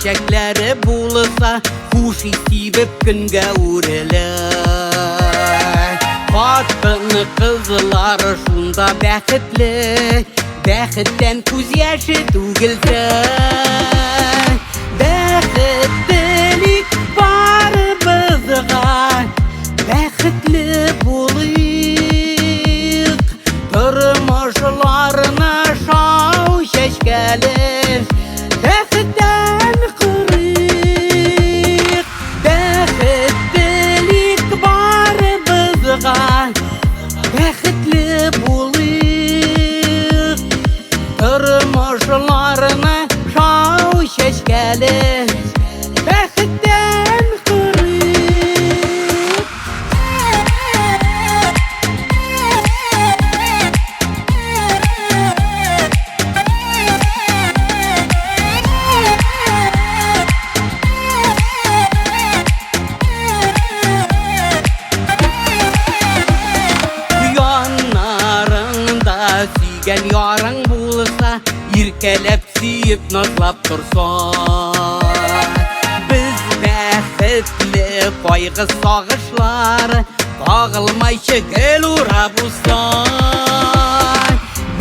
Чәчәкләре булса, хуш ис сибеп көнгә үрелә. Хатын кызлар шунда бәхетле, бәхеттән күз яше түгелсә. Бәхет телик барыбызга, бәхетле булыйк. Тормышларына шау чәчкәле, бәхеттән корыйк. Бәхет телик барыбызга, бәхетле булыйк. Тормышларына шау чәчкәле, бәхеттән корыйк. Яннарыңда сөйгән ярың булса, иркәләп сөеп назлап торса. Без бәхетле, кайгы сагышлар кагылмайчы гел урап узса.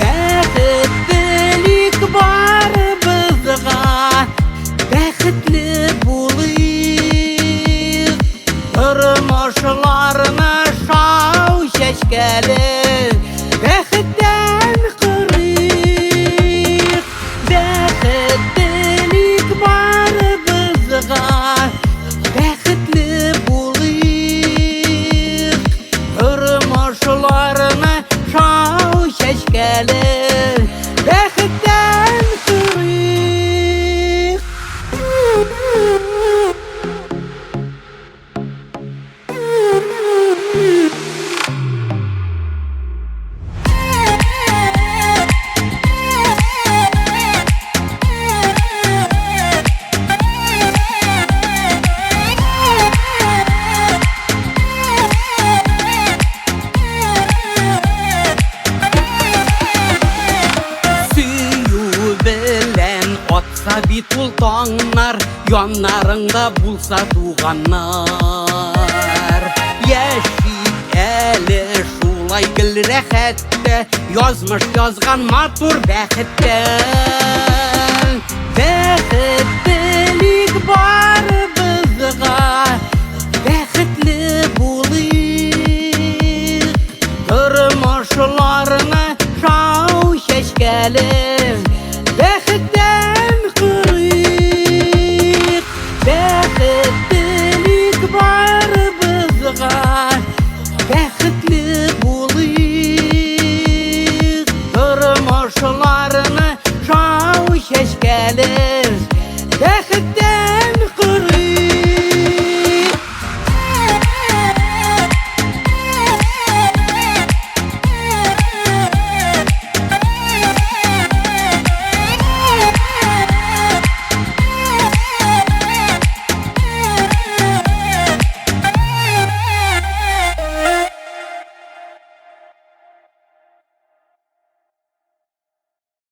Бәхет телик барыбызга, бәхетле булыйк. Тормышларына шау чәчкәле, бәхеттән корыйк. Бәхет телик барыбызга, бәхетле булыйк. Тормышларына шау чәчкәле, бәхеттән корыйк. Сөю белән атса бит ул таңнар, яннарыңда булса туганнар. Яшик әле шулай гел рәхәттә, язмыш язган матур бәхеттә. Бәхет